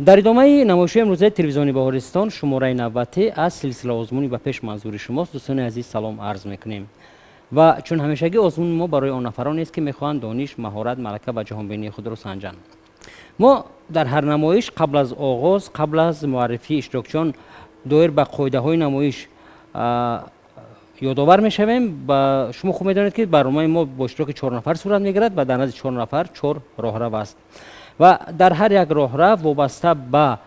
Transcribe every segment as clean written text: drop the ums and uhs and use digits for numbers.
Дар идомаи намоишҳои имрӯзаи телевизиони Баҳористон шумораи навбатӣ аз силсила озмуни ба пеш манзури шумост. Дӯстони азиз, салом арз мекунем. Ва чун ҳамешагӣ озмуни мо барои он нафаронест, ки мехоҳанд дониш, маҳорат, малака ва ҷаҳонбинии худро санҷанд. Мо дар ҳар намоиш қабл аз оғоз, қабл аз муаррифии иштирокчиён доир ба қоидаҳои намоиш ёдовар мешавем. Ба шумо хуб медонед, ки барномаи мо бо иштироки 4 нафар сурат мегирад ва дар назди 4 нафар 4 роҳрав аст. Ва дар ҳар як роҳрав вобаста ба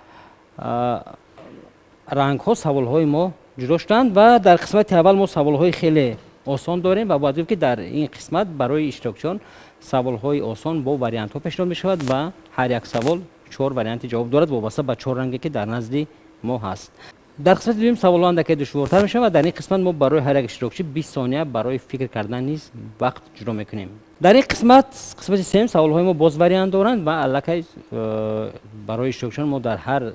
рангҳо саволҳои мо ҷудо шуданд ва дар қисмати аввал мо саволҳои хеле осон дорем ва бояд гуфт, ки дар ин қисмат барои иштирокчиён саволҳои осон бо вариантҳо пешниҳод мешавад ва ҳар як савол 4 варианти ҷавоб дорад вобаста ба 4 ранге, ки дар назди мо ҳаст. Дар қисмати дуюм саволҳо андаке душвортар мешавад ва дар ин қисмат мо барои ҳар як иштирокчӣ 20 сония барои фикр кардан низ вақт ҷудо мекунем. Дар ин қисмат, қисмати сеюм, саволҳои мо боз вариант доранд ва аллакай барои иштирокчиён мо дар ҳар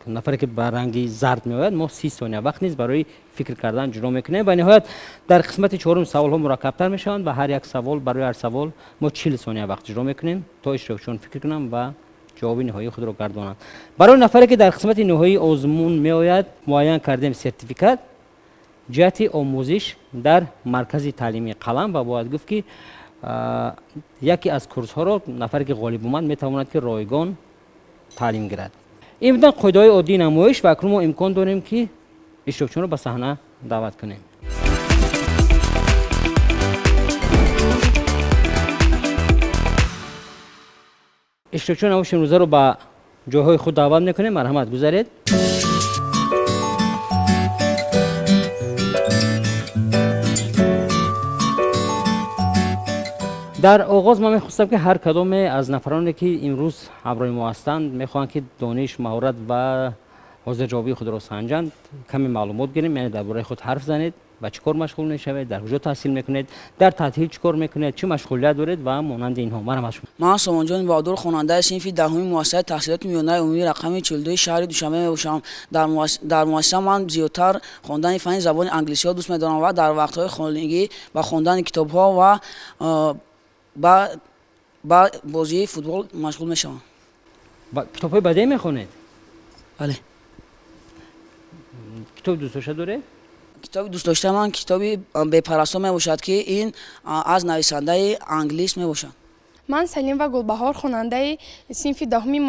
нафаре, ки ба ранги зард меояд, мо 30 сония вақт низ барои фикр кардан ҷудо мекунем. Ва ниҳоят дар қисмати чорум саволҳо мураккабтар мешаванд ва ҳар як савол, барои ҳар савол мо 40 сония вақт ҷудо мекунем, то иштирокчиён фикр кунанд ва ҷавоби ниҳоии худро гардонанд. Барои нафаре, ки дар қисмати ниҳоии озмун меояд, муайян кардем сертификат ҷиҳати омӯзиш дар маркази таълимии қалам ва бояд гуфт, ки яке аз курсҳоро нафаре, ки ғолиб омад, метавонад, ки ройгон таълим гирад. Ин буданд қоидаҳои оддии намоиш ва акнун мо имкон дорем, ки иштирокчиёнро ба саҳна даъват кунем. Иштирокчиёни намоиши имрӯзаро ба ҷойҳои худ даъват мекунем. Марҳамат, гузаред. Дар оғоз ман мехостам, ки ҳар кадоме аз нафароне, ки имрӯз ҳамроҳи мо ҳастанд, мехоҳанд, ки дониш, маҳорат ва ҳозирҷавобии худро санҷанд, каме маълумот гирем, яъне дар бораи худ ҳарф занед, ба чӣ кор машғул мешавед, дар куҷо таҳсил мекунед, дар таътил чӣ кор мекунед, чӣ машғулият доред ва монанди инҳо. Марҳамат шумо. Ман Сомонҷон Баҳодур, хонандаи синфи 10-уми муассисаи таҳсилоти миёнаи умумии рақами 42 шаҳри Душанбе мебошам. Дар муассиса ман зиёдтар хондани фанни забони англисиро дӯст медорам ва дар вақтҳои хонагӣ ба хондани китобҳо ва ба бозии футбол машғул мешавам. Ба китобҳои бадеӣ мехонед? Бале. Китоби дӯстдошта доред? Китоби дӯстдоштаи ман китоби бепарасто мебошад, ки ин аз нависандаи англис мебошад. Ман Салим ва Гулбаҳор, хонандаи синфи 10-уми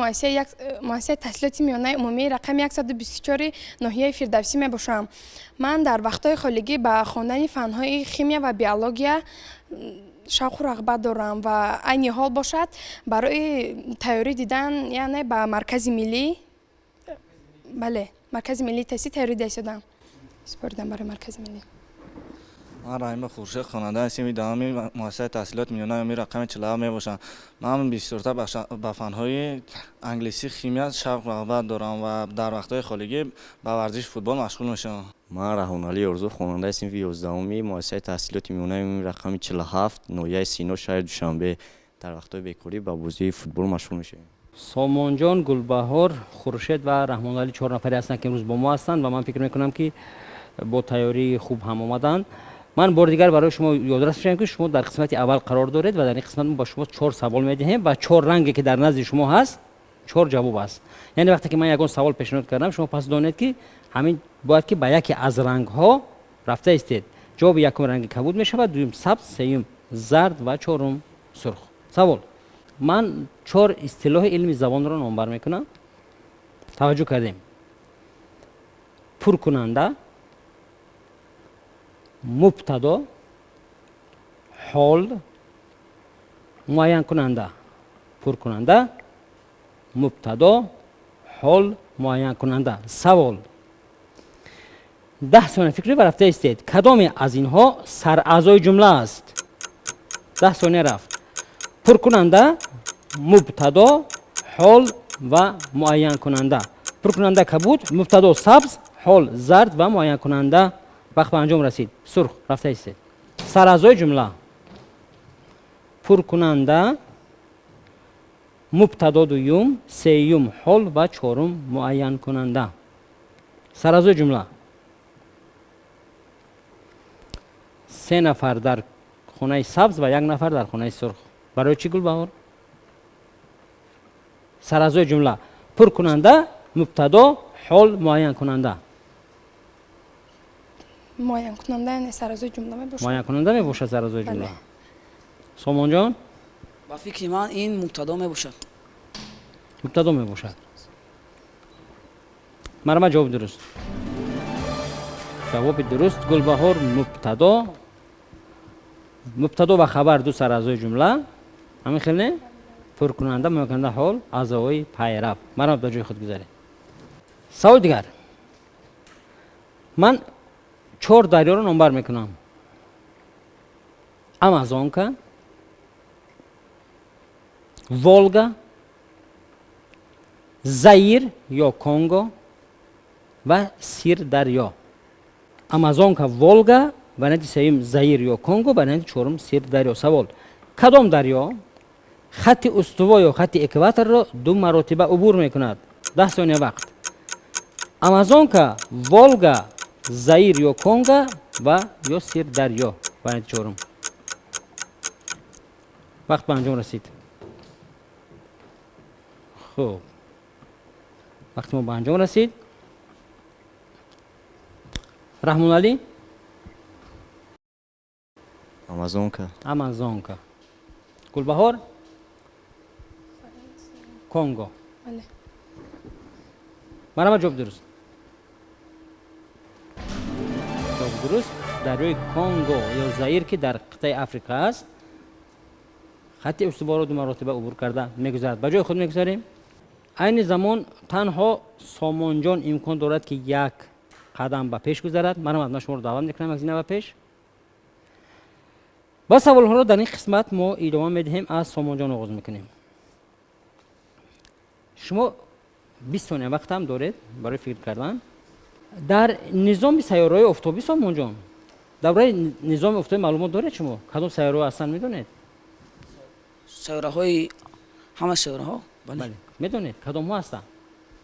муассисаи таҳсилоти миёнаи умумии рақами 124 ноҳияи Фирдавсӣ мебошам. Ман дар вақтҳои холигӣ ба хондани фанҳои химия ва биология шавқу рағбат дорам ва айни ҳол бошад барои тайёрӣ дидан, яъне ба маркази миллӣ, бале, маркази миллии тестӣ тайёрӣ дида истодам. Супоридам барои маркази миллӣ. Ман Раҳима Хуршед, хонандаи синфи 10-уми муассисаи таҳсилоти миёнаи умумии рақами 47 мебошам. Ман бисёртар ба фанҳои англисӣ, химия шавқу рағбат дорам ва дар вақтҳои холигӣ ба варзиши футбол машғул мешавам. Ман Раҳоналӣ Орзу, хонандаи синфи 11-уми муассисаи таҳсилоти миёнаи умумии рақами 47 ноҳияи Сино, шаҳри Душанбе. Дар вақтҳои бекорӣ ба бозии футбол машғул мешавем. Сомонҷон, Гулбаҳор, Хуршед ва Раҳмоналӣ 4 нафаре ҳастанд, ки имрӯз бо мо ҳастанд ва ман фикр мекунам, ки бо тайёрии хуб ҳам омаданд. Ман бори дигар барои шумо ёдрас мешавам, ки шумо дар қисмати аввал қарор доред ва дар ин қисмат мо ба шумо 4 савол медиҳем ва 4 ранге, ки дар назди шумо ҳаст, 4 ҷавоб аст. Яъне вақте ки ман ягон савол пешниҳод кардам, шумо пас донед, ки ҳамин бояд ки ба яке аз рангҳо рафта истед. Ҷавоби якум ранги кабуд мешавад, дуюм сабз, сеюм зард ва чорум сурх. Савол. Ман 4 истилоҳи илми забонро номбар мекунам. Таваҷҷӯҳ кардем. Пуркунанда, мубтадо, ҳол, муайянкунанда. Пуркунанда, мубтадо, ҳол, муайянкунанда. Савол. 10 сония фикр ва рафта истед. Кадоме аз инҳо сараъзои ҷумла аст? 10 сония рафт. Пуркунанда, мубтадо, ҳол ва муайянкунанда. Пуркунанда кабуд, мубтадо сабз, ҳол зард ва муайянкунанда вақт ба анҷом расид. Сурх, рафта истед. Сараъзои ҷумла. Пуркунанда, мубтадо дуюм, сеюм ҳол ва чорум муайянкунанда. Сараъзои ҷумла. 3 нафар дар хонаи сабз ва 1 нафар дар хонаи сурх. Барои чӣ, Гулбаҳор? Сараъзои ҷумла. Пуркунанда, мубтадо, ҳол, муайянкунанда. Муайянкунанда, яъне саразои ҷумла мебошад. Муайянкунанда мебошад саразои ҷумла. Сомонҷон? Ба фикри ман ин мубтадо мебошад. Мубтадо мебошад. Марҳамат, ҷавоби дуруст. Ҷавоби дуруст Гулбаҳор, мубтадо. Мубтадо ва хабар ду саразои ҷумла. Ҳамин хел не? Пуркунанда, муайянкунанда, ҳол, аъзои пайрав. Марҳамат, ба ҷои худ гузаред. Савол дигар. Ман 4 дарёро номбар мекунам. Амазонка, Волга, Заир ё Конго ва Сирдарё. Амазонка, Волга, варианти сеюм Заир ё Конго, варианти чорум Сирдарё. Савол: кадом дарё хатти устуво ё хатти экваторро 2 маротиба убур мекунад? 10 сония вақт. Амазонка, Волга, Заир ё Конго ва ё Сирдарё, варианти чорум. Вақт ба анҷом расид. Хуб, вақти мо ба анҷом расид. Раҳмоналӣ? Амазонка. Амазонка. Гулбаҳор? Конго. Бале. Марҳамат, ҷавоб дуруст. Ҷавоб дуруст. Дарёи Конго ё Заир, ки дар қитъаи Африка аст, хатти устуворо 2 маротиба убур карда мегузарад. Ба ҷои худ мегузарем. Айни замон танҳо Сомонҷон имкон дорад, ки як қадам ба пеш гузарад. Марҳамат, ман шуморо даъват мекунам як зина ба пеш. Ба саволҳоро дар ин қисмат мо идома медиҳем, аз Сомонҷон оғоз мекунем. Шумо 20 сония вақт ҳам доред барои фикр кардан. Дар низоми сайёраҳои офтобӣ, Сомонҷон, дар бораи низоми офтобӣ маълумот доред шумо? Кадом сайёраҳо ҳастанд медонед? Сайёраҳои, ҳама сайёраҳо? Бале. Бале. Медонед кадомҳо ҳастанд?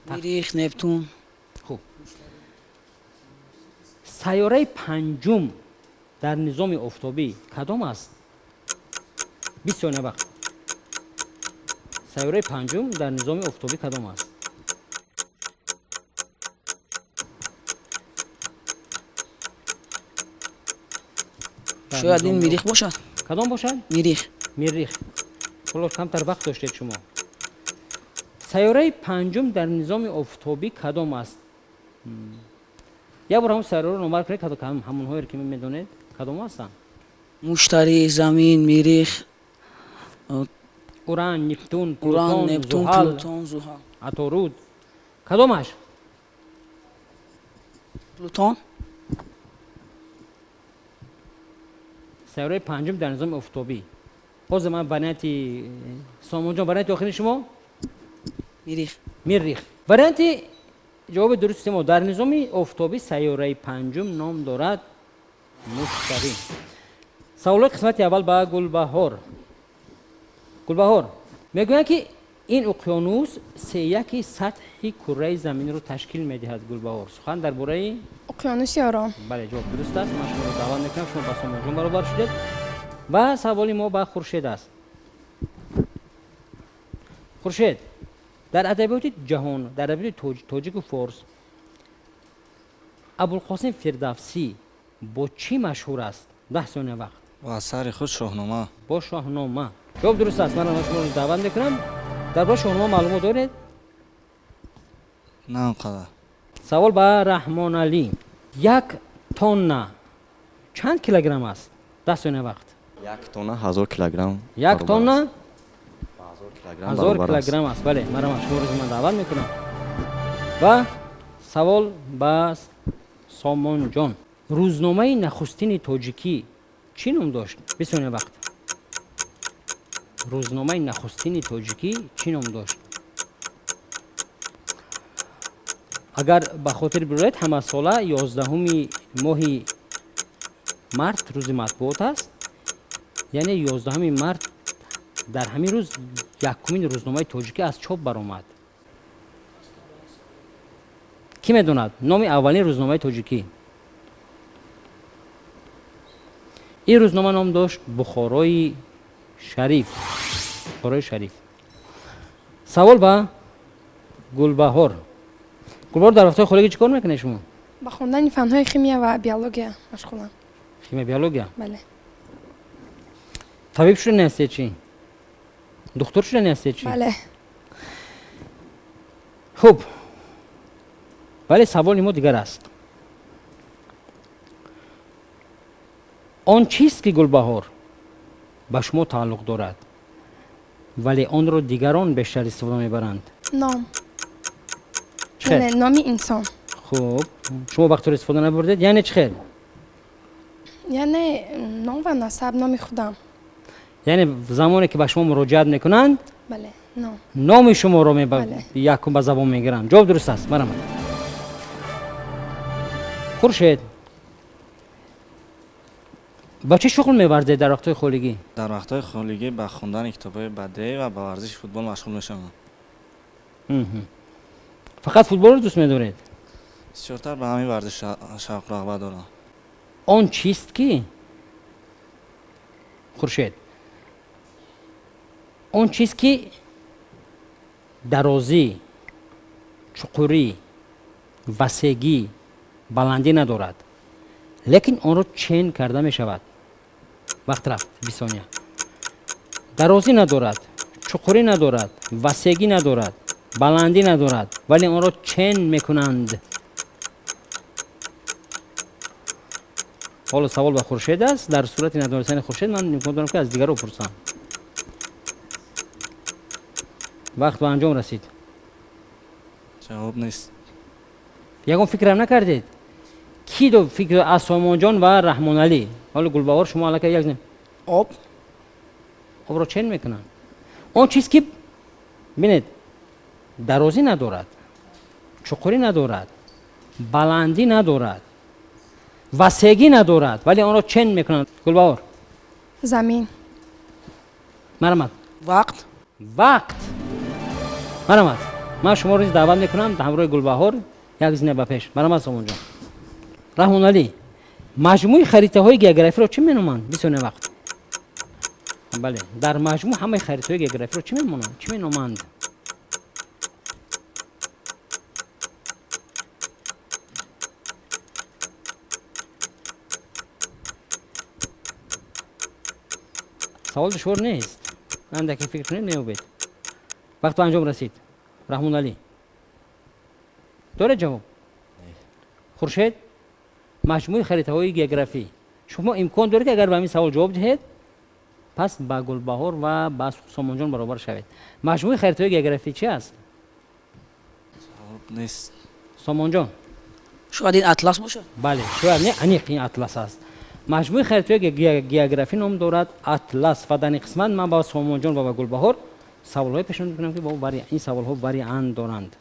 Мирих, Нептун. Хуб. Сайёраи панҷум дар низоми офтобӣ кадом аст? 20 сония вақт. Сайёраи панҷум дар низоми офтобӣ кадом аст? Шояд ин Мирих бошад. Кадом бошад? Мирих. Мирих. Ҳоло камтар вақт доштед шумо. Сайёраи панҷум дар низоми офтобӣ кадом аст? Як бор ҳамон сайёраро номбар кунед, ҳамонҳоеро ки медонед, кадом ҳастанд? Муштарӣ, Замин, Мирих, Уран, Нептун, Уран, Плутон, Нептун, Зуҳал, Плутон, Зуҳал. Аторуд. Кадомаш? Плутон. Сайёраи панҷум дар низоми офтобӣ. Ҳозир ман варианти Сомонҷон, варианти охири шумо? Мирих. Мирих. Варианти ҷавоби дурусти мо дар низоми офтобӣ сайёраи панҷум ном дорад Муштарӣ. Саволои қисмати аввал ба Гулбаҳор. Гулбаҳор, мегӯянд, ки ин уқёнус сеяки сатҳи кураи заминро ташкил медиҳад. Гулбаҳор, сухан дар бораи уқёнуси Ором. Бале, ҷавоб дуруст аст. Ман шуморо даъват мекунам, шумо ба Сомонҷон баробар шудед. Ва саволи мо ба Хуршед аст. Хуршед, дар адабиёти ҷаҳон, дар адабиёти тоҷику форс Абулқосим Фирдавсӣ бо чӣ машҳур аст? 10 сония вақт. Бо асари худ Шоҳнома. Бо Шоҳнома. Ҷавоб дуруст аст. Ман шуморо даъват мекунам. Дар бораи Шоҳнома маълумот доред? На он қадар. Савол ба Раҳмоналӣ. 1 тонна чанд килограмм аст? 10 сония вақт. 1 тонна 1000 килограмм 1 баробар тонна? аст. 1000 килограмм 1000 баробар аст. килограмм аст. Бале, ман шуморо ман даъват мекунам. Ва савол ба Сомонҷон. Рӯзномаи нахустини тоҷикӣ чӣ ном дошт? 20 сония вақт. Рӯзномаи нахустини тоҷикӣ чӣ ном дошт? Агар ба хотир бироед, ҳамасола 11 моҳи март рӯзи матбуот аст. Яъне 11 март дар ҳамин рӯз якумин рӯзномаи тоҷикӣ аз чоп баромад. Кӣ медонад номи аввалин рӯзномаи тоҷикӣ? Ин рӯзнома ном дошт Бухорои Шариф. Бухорои Шариф. Савол ба Гулбаҳор. Гулбаҳор, дар вақтҳои холигӣ чӣ кор мекунед шумо? Ба хондани фанҳои химия ва биология машғулам. Химия, биология? Бале. Табиб шуда ҳастед чӣ? Духтур шуда ҳастед чӣ? Бале. Хуб, вале саволи мо дигар аст. Он чист ки Гулбаҳор ба шумо тааллуқ дорад, вале онро дигарон бештар истифода мебаранд? Ном. Чӣ хел? Яъне номи инсон. Хуб, шумо вақтро истифода набурдед, яъне чӣ хел? Яъне ном ва насаб, номи худам. Яъне замоне ки ба шумо муроҷиат мекунанд, бале, ном. Номи шуморо Бале. Якум ба забон мегиранд. Ҷавоб дуруст аст. Марҳамат. Хуршед, ба чӣ шуғл меварзед дар вақтҳои холигӣ? Дар вақтҳои холигӣ ба хондани китобҳои бадеӣ ва ба варзиши футбол машғул мешавам. Фақат футболро дӯст медоред? Бисёртар ба ҳамин варзиш шавқу рағбат дорам. Он чист ки Хуршед, он чиз ки дарозӣ, чуқурӣ, васегӣ, баландӣ надорад, лекин онро чен карда мешавад. Вақт рафт, 20 сония. Дарозӣ надорад, чуқурӣ надорад, васегӣ надорад, баландӣ надорад, вале онро чен мекунанд. Ҳоло савол ба Хуршед аст. Дар сурати надонистани Хуршед ман имкон дорам ки аз дигарро пурсам. Вақт ба анҷом расид. Ҷавоб нест. Ягон фикрам накардед? Ки ду фикр аз Сомонҷон ва Раҳмоналӣ? Ҳоло Гулбаҳор, шумо аллакай як зин. Об. Обро чен мекунанд. Он чиз ки бинед, дарозӣ надорад, чуқурӣ надорад, баландӣ надорад, васегӣ надорад, вале онро чен мекунанд. Гулбаҳор. Замин. Марҳамат. Вақт. Вақт. Марҳамат. Ман шуморо низ даъват мекунам ҳамроҳи Гулбаҳор як зина ба пеш. Марҳамат, Сомонҷон. Раҳмоналӣ, маҷмӯи харитаҳои географиро чӣ меноманд? 20 сония вақт. Бале, дар маҷмӯъ ҳамаи харитаҳои географиро чӣ меноманд? Чӣ меноманд? Савол душвор нест. Андаке фикр кунед, меёбед. Вақт ба анҷом расид. Раҳмоналӣ, доред ҷавоб? Хуршед, маҷмӯи харитаҳои географӣ. Шумо имкон доред ки агар ба ҳамин савол ҷавоб диҳед, пас ба Гулбаҳор ва ба Сомонҷон баробар шавед. Маҷмӯи харитаҳои географӣ чи аст? Ҷавоб нест. Сомонҷон. Шояд ин атлас бошад? Бале, шояд не, аниқ ин атлас аст. Маҷмӯи харитаҳои географӣ ном дорад атлас ва дар ин қисмат ман ба Сомонҷон ва ба Гулбаҳор саволҳое пешниҳод мекунам ки ин саволҳо вариант доранд.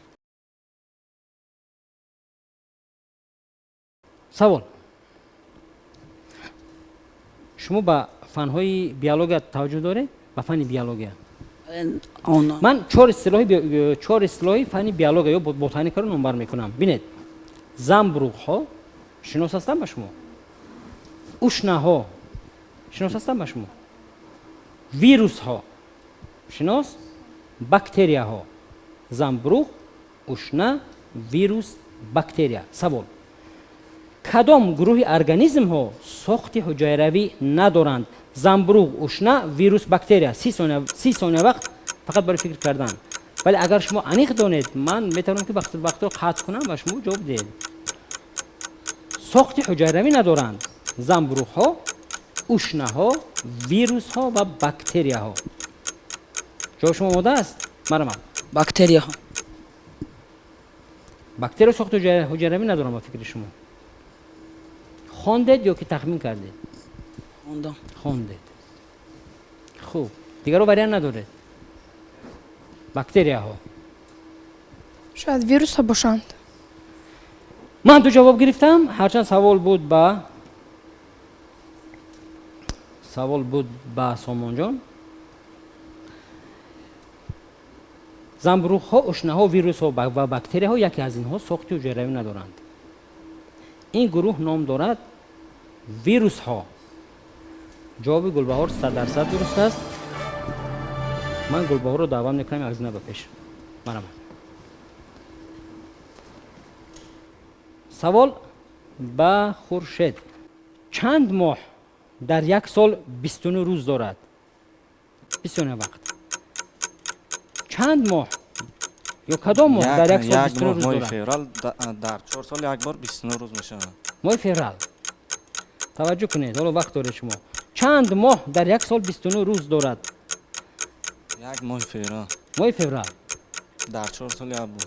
Савол. Шумо ба фанҳои биология таваҷҷӯҳ доред? Ба фанни биология? Он. Ман чор истилоҳи фанни биология ё ботаникаро номбар мекунам. Бинед, замбуруғҳо шинос ҳастанд ба шумо? Ушнаҳо шинос ҳастанд ба шумо? Вирусҳо шинос? Бактерияҳо. Замбуруғ, ушна, вирус, бактерия. Савол. Кадом гурӯҳи организмҳо сохти ҳуҷайравӣ надоранд? Замбуруғ, ушна, вирус, бактерия. 30 сония вақт фақат барои фикр кардан. Вале агар шумо аниқ донед, ман метавонам ки вақтро қатъ кунам ва шумо ҷавоб диҳед. Сохти ҳуҷайравӣ надоранд замбуруғҳо, ушнаҳо, вирусҳо ва бактерияҳо. Ҷавоби шумо омода аст? Марҳамат. Бактерияҳо. Бактерия сохти ҳуҷайравӣ надоранд ба фикри шумо. Хондед ё ки тахмин кардед? Хондам. Хондед. Хуб, дигаро вариант надоред. Бактерияҳо. Шояд вирусҳо бошанд. Ман ду ҷавоб гирифтам, ҳарчанд савол буд ба Сомонҷон. Замбуруғҳо, ушнаҳо, вирусҳо ва бактерияҳо яке аз инҳо сохти ҳуҷайравӣ надоранд. Ин гурӯҳ ном дорад вирусҳо. Ҷавоби Гулбаҳор 100% дуруст аст. Ман Гулбаҳорро даъват мекунам як зина ба пеш. Марҳамат. Савол ба Хуршед. Чанд моҳ дар як сол 29 рӯз дорад? 20 сония вақт. Чанд моҳ ё кадом моҳ дар як сол 29 рӯз дорад? Моҳи феврал дар 4 сол як бор 29 рӯз мешавад. Моҳи феврал. Таваҷҷӯҳ кунед, ҳоло вақт доред шумо. Чанд моҳ дар як сол 29 рӯз дорад? Як моҳи феврал. Моҳи феврал. Дар 4 сол як бор.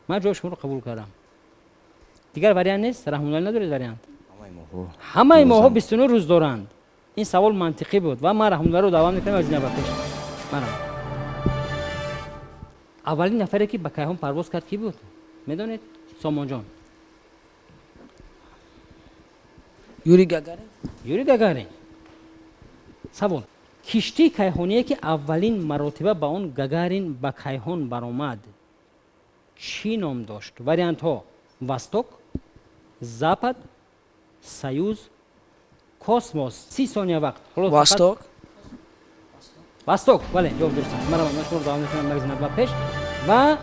Ман ҷавоби шуморо қабул кардам. Дигар вариант нест? Раҳмоналӣ надоред вариант? Ҳамаи моҳҳо 29 рӯз доранд. Ин савол мантиқӣ буд ва ман Раҳмоналиро даъват мекунам аз ин ба пеш. Манам. Аввалин нафаре ки ба кайҳон парвоз кард кӣ буд? Медонед? Сомонҷон. Юрий Гагарин. Юрий Гагарин. Савол. Киштии кайҳоние ки аввалин маротиба ба он Гагарин ба кайҳон баромад, чӣ ном дошт? Вариантҳо: Восток, Запад, Союз, Космос. 30 сония вақт. Восток. Восток, бале, ҷавоб дуруст аст. Ман шуморо даъват мекунам магазин ба пеш ва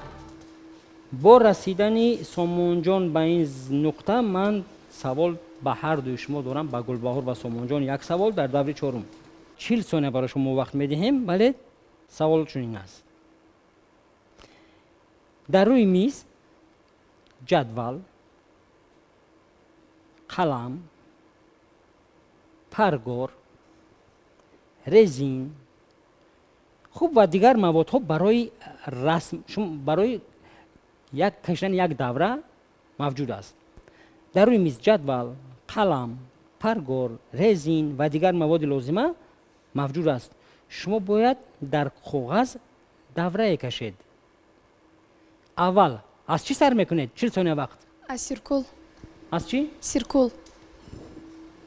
бо расидани Сомонҷон ба ин нуқта ман савол ба ҳар дуи шумо дорам, ба Гулбаҳор ва Сомонҷон як савол дар даври чорум. 40 сония барои шумо вақт медиҳем, бале, савол чунин аст. Дар рӯи миз ҷадвал, қалам, паргор, резин, хуб ва дигар маводҳо барои расм, барои як кашидани як давра мавҷуд аст. Дар рӯи миз ҷадвал, қалам, паргор, резин ва дигар маводи лозима мавҷуд аст. Шумо бояд дар коғаз даврае кашед. Аввал аз чӣ сар мекунед? 40 сония вақт. Аз сиркул. Аз чӣ? Сиркул.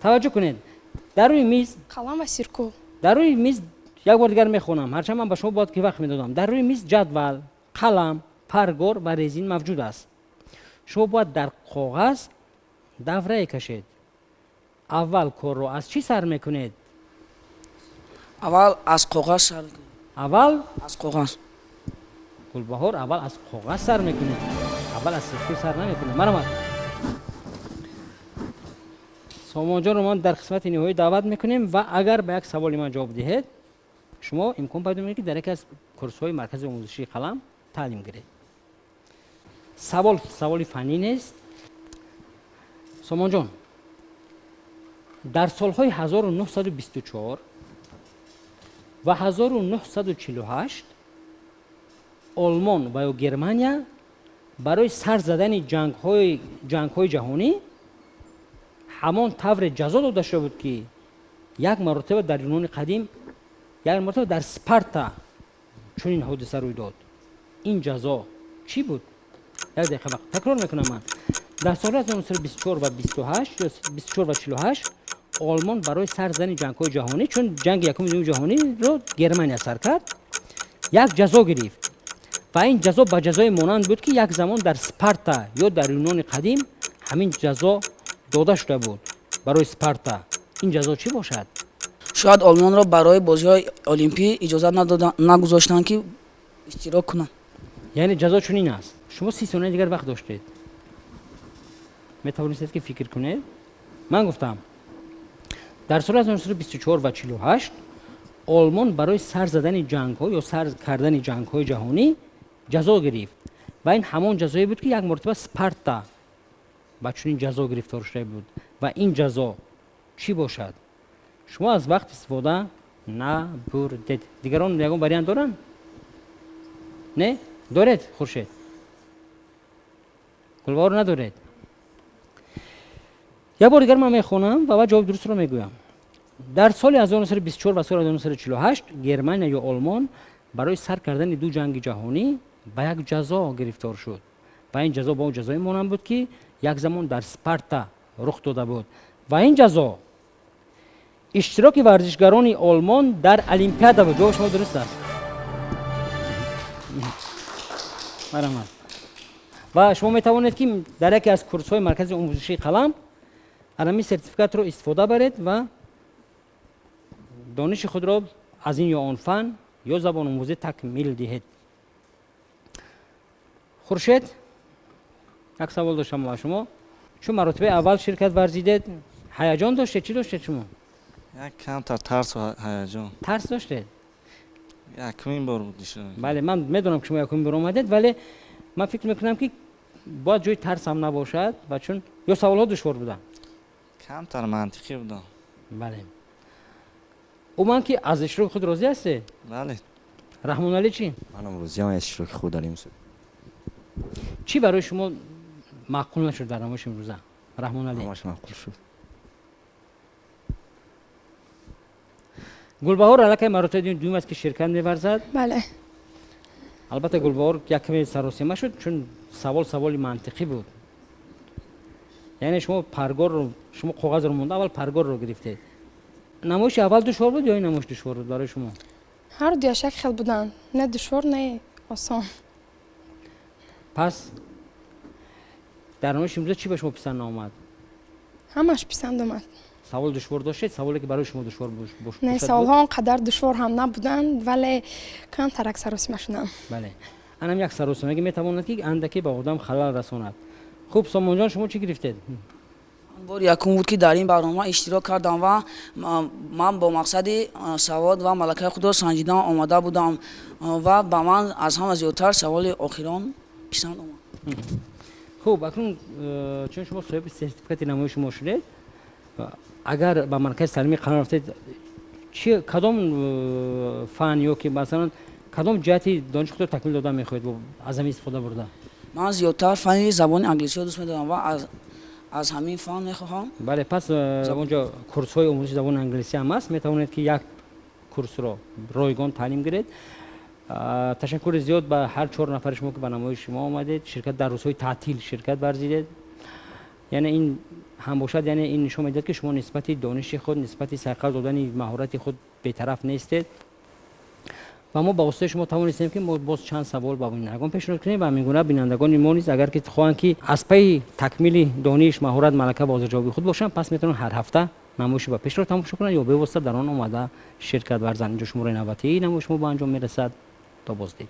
Таваҷҷӯҳ кунед. Дар рӯи миз қалам ва сиркул. Дар рӯи миз як бор дигар мехонам, ҳарчанд ман ба шумо бояд ки вақт медодам. Дар рӯи миз ҷадвал, қалам, паргор ва резин мавҷуд аст. Шумо бояд дар коғаз даврае кашед. Аввал корро аз чӣ сар мекунед? Аввал аз коғаз сар мекунем. Аввал аз коғаз. Гулбаҳор, аввал аз коғаз сар мекунед. Аввал аз сиркул сар намекунед. Марҳамат. Сомонҷонро ман дар қисмати ниҳоӣ даъват мекунем ва агар ба як саволи ман ҷавоб диҳед, шумо имкон пайдо мекунед ки дар яке аз курсҳои маркази омӯзишии қалам таълим гиред. Савол саволи фаннӣ нест. Сомонҷон, дар солҳои 1924 ва 1948 Олмон ва ё Германия барои сар задани ҷангҳои ҷаҳонӣ ҳамон тавре ҷазо дода шуда буд ки як маротиба дар Юнони қадим, як маротиба дар Спарта чунин ҳодиса рӯй дод. Ин ҷазо чӣ буд? Як дақиқа вақт. Такрор мекунам ман. Дар соли 1924 ва 28 ё 24 ва 48 Олмон барои сар задани ҷангҳои ҷаҳонӣ, чун ҷанги якуми дуюми ҷаҳониро Германия сар кард, як ҷазо гирифт. Ва ин ҷазо ба ҷазое монанд буд ки як замон дар Спарта ё дар Юнони қадим ҳамин ҷазо дода шуда буд барои Спарта. Ин ҷазо чӣ бошад? Шояд Олмонро барои бозиҳои олимпӣ иҷозат нагузоштанд ки иштирок кунанд. Яъне ҷазо чунин аст. Шумо 30 сония дигар вақт доштед. Метавонистед ки фикр кунед. Ман гуфтам дар соли 1924 ва 48 Олмон барои сар задани ҷангҳо ё сар кардани ҷангҳои ҷаҳонӣ ҷазо гирифт ва ин ҳамон ҷазое буд ки як маротиба Спарта ба чунин ҷазо гирифтор шуда буд. Ва ин ҷазо чӣ бошад? Шумо аз вақт истифода набурдед. Дигарон ягон вариант доранд? Не? Доред, Хуршед? Гулбаҳор надоред? Як бор дигар ман мехонам ва баъд ҷавоби дурустро мегӯям. Дар соли 1924 ва соли 1948 Германия ё Олмон барои сар кардани ду ҷанги ҷаҳонӣ ба як ҷазо гирифтор шуд. Ва ин ҷазо ба он ҷазое монанд буд ки як замон дар Спарта рух дода буд. Ва ин ҷазо иштироки варзишгарони Олмон дар Олимпиада буд. Ҷавоби шумо дуруст аст. Марҳамат. Ва шумо метавонед ки дар яке аз курсҳои маркази омӯзишии қалам ҳамин сертификатро истифода баред ва дониши худро аз ин ё он фан ё забономӯзӣ такмил диҳед. Хуршед, як савол доштам ба шумо. Чун маротибаи аввал ширкат варзидед, ҳаяҷон доштед? Чӣ доштед шумо? Як камтар тарсу ҳаяҷон. Тарс доштед? Якумин бор буд. Бале, ман медонам ки шумо якумин бор омадед, вале ман фикр мекунам ки бояд ҷои тарс ҳам набошад, ва чун ё саволҳо душвор буданд? Камтар мантиқӣ буданд. Бале. Умуман ки аз иштироки худ розӣ ҳастед? Бале. Раҳмоналӣ чӣ? Манам розиам аз иштироки худ дар ин мусобиқа. Чӣ барои шумо маъқул нашуд дар намоиши имрӯза, Раҳмоналӣ? Ҳамаш маъқул шуд. Гулбаҳор аллакай маротибаи дуюм аст ки ширкат меварзад. Бале. Албатта Гулбаҳор як каме саросема шуд, чун савол саволи мантиқӣ буд. Яъне шумо паргорро, шумо коғазро монда, аввал паргорро гирифтед. Намоиши аввал душвор буд ё ин намоиш душвор буд барои шумо? Ҳар дуяш як хел буданд, на душвор, на осон. Пас дар намоиши имрӯза чӣ ба шумо писанд наомад? Ҳамаш писанд омад. Савол душвор доштед? Саволе ки барои шумо душвор бошад? Не, саволҳо он қадар душвор ҳам набуданд, вале камтарак саросима шудам. Бале, анам як саросимагӣ метавонад ки андаке ба одам халал расонад. Хуб, Сомонҷон, шумо чӣ гирифтед? Бори якум буд ки дар ин барнома иштирок кардам ва ман бо мақсади савод ва малакаи худро санҷидан омада будам ва ба ман аз ҳама зиёдтар саволи охирон писанд омад. Хуб, акнун чун шумо соҳиби сертификати намоиши мо шудед, агар ба маркази таълимӣ қарор рафтед, чи кадом фан ё ки масалан кадом ҷиҳати дониши худро такмил дода мехоҳед аз ҳамин истифода бурда? Ман зиёдтар фани забони англисиро дӯст медорам ва аз ҳамин фан мехоҳам. Бале, пас онҷо курсҳои омӯзиши забони англисӣ ҳам аст, метавонед ки як курсро ройгон таълим гиред. Ташаккури зиёд ба ҳар чор нафари шумо ки ба намоиши мо омадед, ширкат дар рӯзҳои таътил ширкат варзидед. Яъне ин ҳам бошад, яъне ин нишон медиҳад ки шумо нисбати дониши худ, нисбати сайқал додани маҳорати худ бетараф нестед. Ва мо ба воситаи шумо тавонистем ки мо боз чанд савол ба бинандагон пешниҳод кунем ва ҳамин бинандагони мо низ агар ки хоҳанд ки аз пайи такмили дониш, маҳорат, малака ва ҳозирҷавобии худ бошанд, пас метавонанд ҳар ҳафта намоиши ба пешро тамошо кунанд ё бевосита дар он омада ширкат варзанд. Инҷо шумораи навбатии намоиши мо ба анҷом мерасад. То боздид.